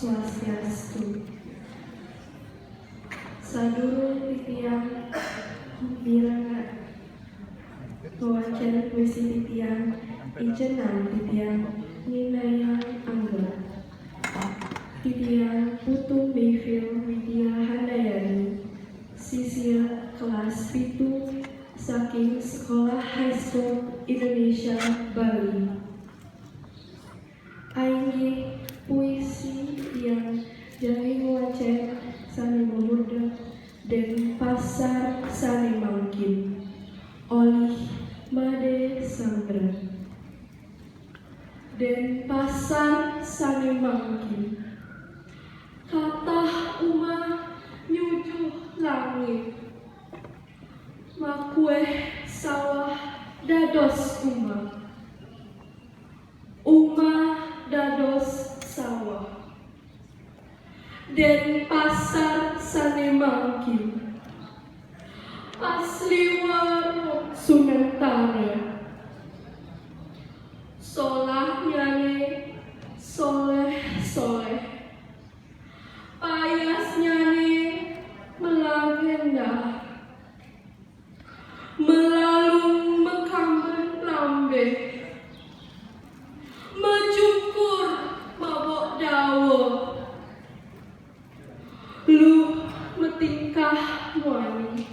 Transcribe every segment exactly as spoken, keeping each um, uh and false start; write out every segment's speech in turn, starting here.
Swastiastu. Sadurung titiang mirengang wacén puisi titiang, ijénan titiang ninayang angga. Titiang Putu Mifil Widya Handayani, sisia kelas pitu saking Sekolah High School Indonesia Bali. Inggih puisi tiang jagi wacén sané mabudek Denpasar Sané Mangkin olih Madé Sanggra. Denpasar Sané Mangkin. Katah umah nyujuh langit. Makuéh sawah dados umah. Umah dados sawah. Denpasar Sané Mangkin. Pasliwer Sumentara. Solah nyané soléh-soléh. Payas nyané melagéndah. Melalung makamben lambéh. Macukur mabok dawa. Luh matingkah muani.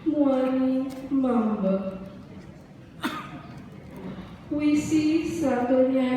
Muani mambek. Puisi selanjutnya